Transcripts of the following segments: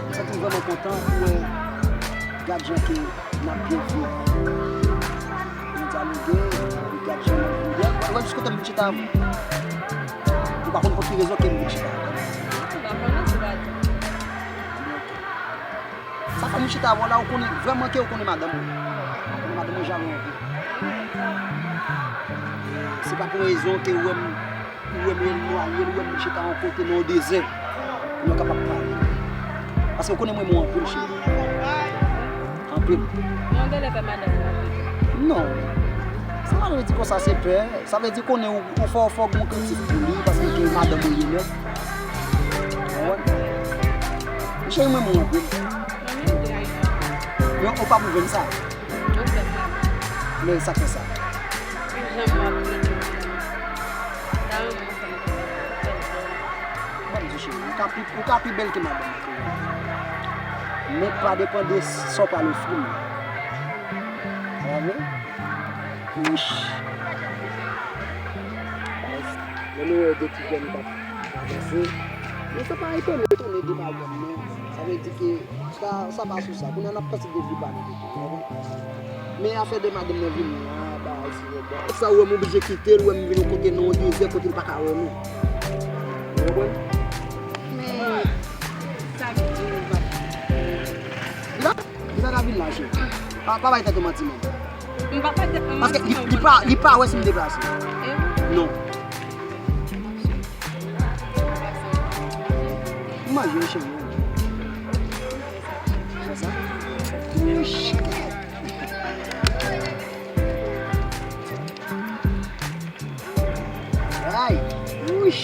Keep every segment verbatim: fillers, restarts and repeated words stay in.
M santi m vrèman kontan pou wè, gad jan ke n ap byen viv. Nou dyaloge, epi gad jan n ap viv. Wè, wè jis kote m vin chita avè w. Ou pa konn pou ki rezon ke m vin chita avè w. Ou pa konnen, se pa di. Sa fè m chita avè w la, ou konnen vrèman ke ou konnen madanm ou. Ou konnen madanm ou jalou anpil. Se pa pou rezon ke ou wè m, ou wè m ye nwa, ou wè m chita yon kote nan yon dezè, pou nou kapab pale. Paske ou konnen m renmen w anpil, cheri. Anpil. Men w genlè pè madanm ou anpil. Non. Sa pa vle di konsa se pè. Sa vle di konnen ou, ou fò, ou fò gon kritik pou li, paske ke madanm ou ye nèt. Ou konprann? Cheri, mwen, mwen, mwen. Men ou pa pou vin sa. Men sa k fè sa. Ban m di cheri, ou ka pi, ou ka pi bèl ke madanm ou. Men pa depann de sa w pral ofri m. Sa va vre? Wouch! Lè nou wè de ti jèn k ap avanse, men sa pa etone, etone de madanm, non. Sa vle di ke sa, sa pa sou sa. Kounye a n ap panse de vi pa nou tou, ou konprann? Men afè de madanm nan vini a, bagay serye, bò. Sa ou wè m oblije kite l, ou wè m vin yon kote nan yon dezè, kote l pa ka wè nou. Ou konprann? Men, sa ki di ou pa. Li pa, li pa ka vin la, cheri. Pa, pa bay tèt ou manti, menm. M pa fè tèt mwen manti. Paske li, li pa, li pa wè si m deplase. E wi. Non. M manje, cheri. Fè sa. Ay. Wouch.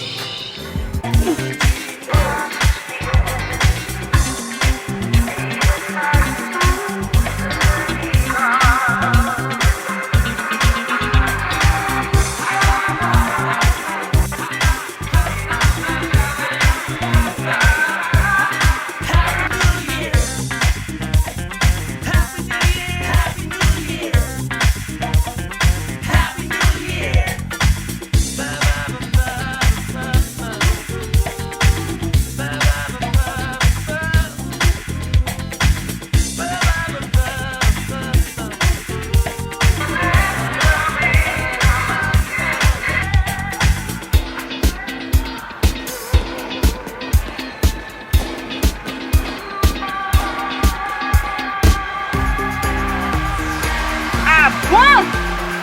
Ah bon?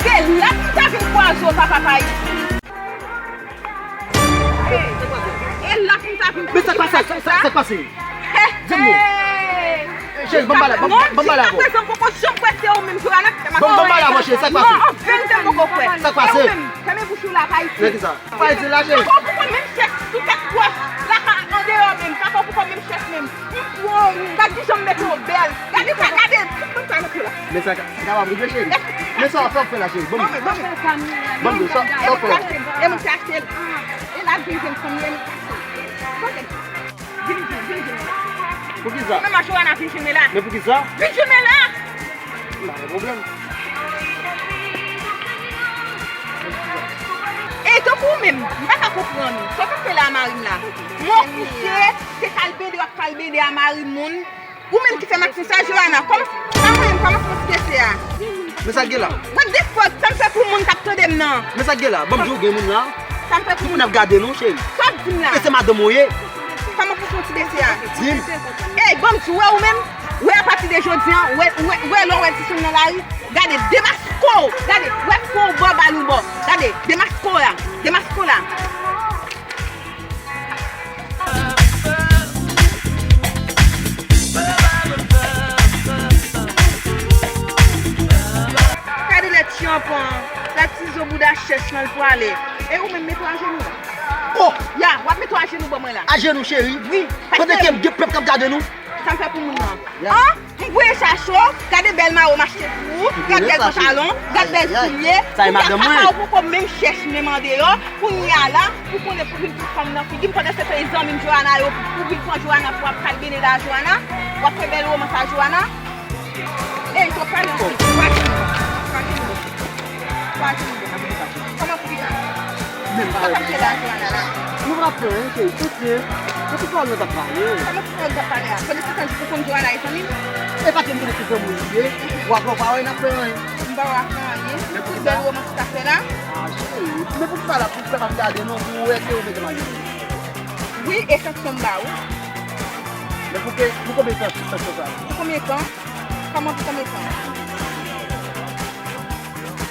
Se la pou m ta vin kwaze w, papa pa isi. E la pou m ta vin kwaze w. Men sa k pase? Sa k pase? Di m non. Cheri, ban m pale, ban m pale avè w. Jiskaprezan m poko janm kwè se ou menm Joana ki fè m sa. Ban m pale avè w, cheri, sa k pase? Non, an verite m poko kwè. Sa k pase? E ou menm, fèmen bouch ou la, pa isi. Men ki sa? Pa isi la, cheri. Poko, poko menm chèch sou tèt pwòch. La pa andeyò menm. Poko, poko menm chèch menm. M pran ou. Gad kijan m mete w bèl. Gade sa, gade tout moun sa nan kou la. Men sa ka, sa kapab rive, cheri. Men sa w ap fè la, cheri. Ban m, ban m, ban m di w sa, sa w ap fè la. E moun ki achte l. E l ap vin jwenn fanm li, e l ap achte. Kote? Vin jwenn, vin jwenn. Poukisa? Mwen, mwen, Joana, vin jwenn mwen la. Men poukisa? Vin jwenn mwen la! M pa gen pwoblèm. E tankou ou menm, m pa ka konprann. Sa w t ap fè la a mari m la? Mwen koute, se kalbede w ap kalbede a mari moun. Ou menm ki fè m aksyon sa, Joana. Kòman, sa mwen menm, kòman se yon ti dese a? Men sa k gen la? What the fuck? Sa m fè pou moun k ap tande m nan? Men sa k gen la? Ban m di w gen moun la. Sa m fè pou moun? Moun ap gade nou, cheri. Sa w ap di m la? E se madanm ou ye? Kòman pou fè yon ti dese a? Di m. Ey, ban m di w, wè ou menm? Wè apati de jodi a, wè, wè, wè lè w wè ti sou m nan lari, gade, demaske w, gade, wè kò w bò bal ou bò, gade, demaske w la, demaske w la. Gade lè tchanpan, la ti zo bouda chèch nan l pwale. E ou menm, mete w ajenou. Oh! Ya, w ap mete w ajenou ban mwen la. Ajenou, cheri? Wi. Pandan ke gen pèp k ap gade nou? Sa m fè pou moun nan? Ya. An? M voye chache w, gade bèl mayo m achte pou ou, gad bèl pantalon, gad bèl soulye, ou gad kaka w poko menm chèch menm andeyò, kounye a la, ou konnen pou vin pran fanm nan figi m, pandan se tan e zanmi m Joana yo, pou vin pran Joana pou w ap kalbede a Joana, w ap fè bèl womans a Joana. Ey, twòp pale anpil, kwaze nou, kwaze nou, kwaze nou. Kòman pou li fache? Sa k ap fè la Joana la? Nou Sa ap fè anyen, cheri, tout byen. Se pou pawòl nou t ap pale. Kòman pou pawòl nou t ap pale a? Konnen se tankou ou konn Joana e zanmi m? E pa ke m konnen ki zanmi w ye. W ap wè w pa wè n ap fè anyen. M pa wè w ap fè anyen. Men pou ki sa? Bèl womans ou t ap fè la. Ah, cheri, men pou ki sa la pou w fè m ap gade non, pou w wè ke ou mete m alèz. Wi, e sanksyon m ba ou. Men pou ke, pou konbyen tan sanksyon sa? Pou konbyen tan? Kòman pou konbyen tan?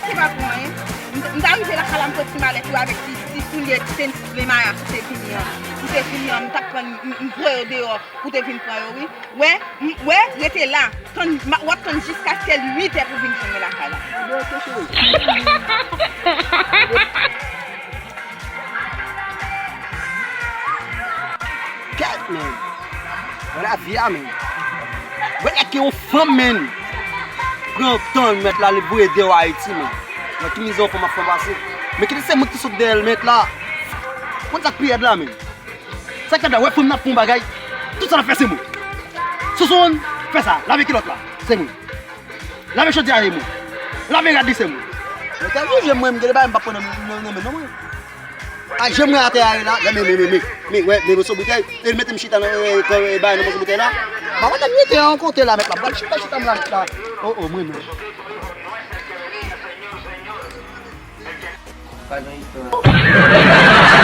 Se pa pou anyen. M, m ta rive lakay la, m pran ti malèt yo avèk ti, ti soulye, ti tenis, ti lemaya, pou te vini an. Pou te vini an, m t ap pran, m, m voye yo deyò, pou te vin pran yo, wi. Wè, m, wè, rete la. Tann, m, w ap tann jiskaske l uit è pou vin jwenn mwen lakay la. Bon, ok, cheri. Kèt, men. Nan lavi a, men. Wè, nèg ki yon fanm, men. Pran tan, mèt la, li voye deyò Ayiti, men. Wè, ki mizè yon fanm ap fè pase. Men kite se mwen ki sot dèyè l, mèt la. Konn sa k pi rèd la, men. Sa k rèd la, wè, fanm nan ap fè yon bagay. Tout sa l ap fè, se mwen. Sousou, fè sa, lave kilòt la, se mwen. Lave chodyè a, se mwen. Lave rad li, se mwen. Mwen te jije mwen, m gen de bagay m p ap pran nan, nan, nan men non, mwen. A, je mwen atè a ye la, men, men, men, men, men, wè, men, men, sou boutèy, e l mete m chita nan, e, e, e, bay nan men sou boutèy la. Ba, mwen te mete an kote la, mèt la, m pral chita, chita m la, mèt la. O, o, mwen menm. Pa gen istwa.